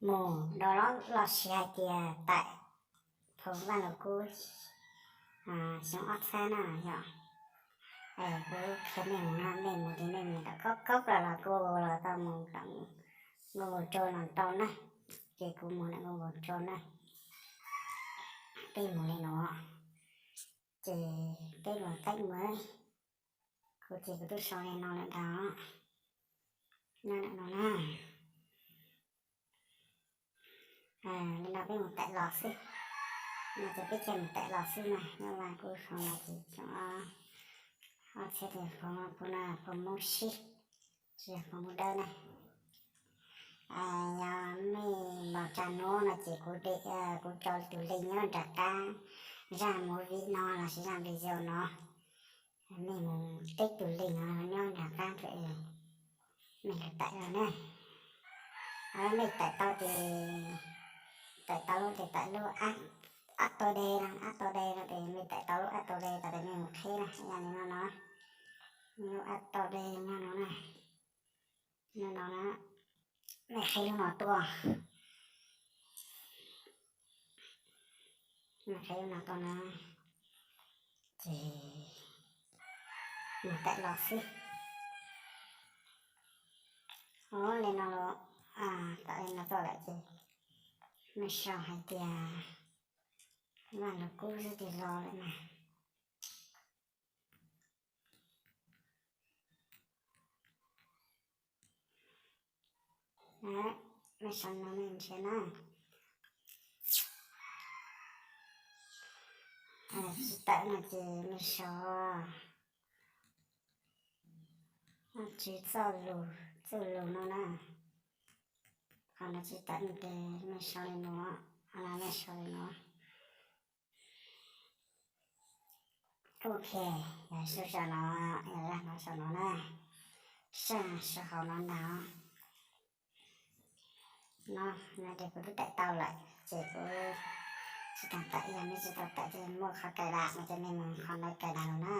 mus do los sis hais tias taim phuv Vaj Lug Kub xyoo ob txhiab na yom. Kuv qhia mej mus no, mej mus ces mej mus tom Google los Google los tau, mus tom Google Chrome los tau na. Ces kuv mus ntawm Google Chrome na. Peb mus li no, ces peb los taim mus. Kuv ces kuv twb sau li no lawm ntag. Nyob ntawm no na. Li no peb mus taim los xwb. No ces peb caij mus taim los xwb na, nyob Vaj Lug Kub xyoo no ces xyoo ob txhiab, ces phuv no phuv Moob Sib, tsis yog phuv Moob Dawb na. Yog mej npau tsa nuav no ces kuv, kuv tso tus link nyob nram qab zaj movie no lossis zaj video no. Mej mus teb tus link no nyob nram qab, mej lug taim los na. Mej taim tau ces, taim tau lub ces taim lub App Store no, App Store no ces mej taim tau lub App Store tas ces mej mus qheb na, yog li no no. Lub App Store nyob no na. Nyob no na, mej qheb lub no tuaj. Mej qheb lub no tuaj na, ces mus taim los xwb. Ua li no los, taim li no tuaj lawm ces mej sau hais tias Vaj Lug Kub xwb ces los lawm mas. Mej sau no mej nrhiav na. Tsis tawm no ces mej sau Tswv Txoj Lus, Txuj Lus no na. Qhov no tsis tawm no ces mej sau li no, qhov no mej sau li no. Ok, yog sub saum no, yog zaj no saum no na, sab saum hauv no ntag. No, no ces kuv twb taim tau lawm ces kuv tsis tas taim, yog mej tsis tau taim ces muaj qhov kais das no ces mej mus qhov no kais das los na.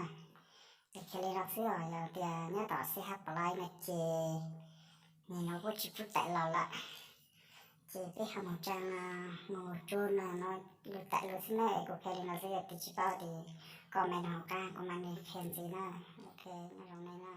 Es qhia li no xwb os, yog tias nyob tom C H Play no ces nim no kuj tsis pub taim los lawm. Ces peb ho mus tsa, mus tsa no, no lug taim lug xwb na, es kuv qhia li no xwb, yog tias tsis paub ces comment hauv qab kuv mam li qhia ntxiv na. Ok, nyob zoo nej na.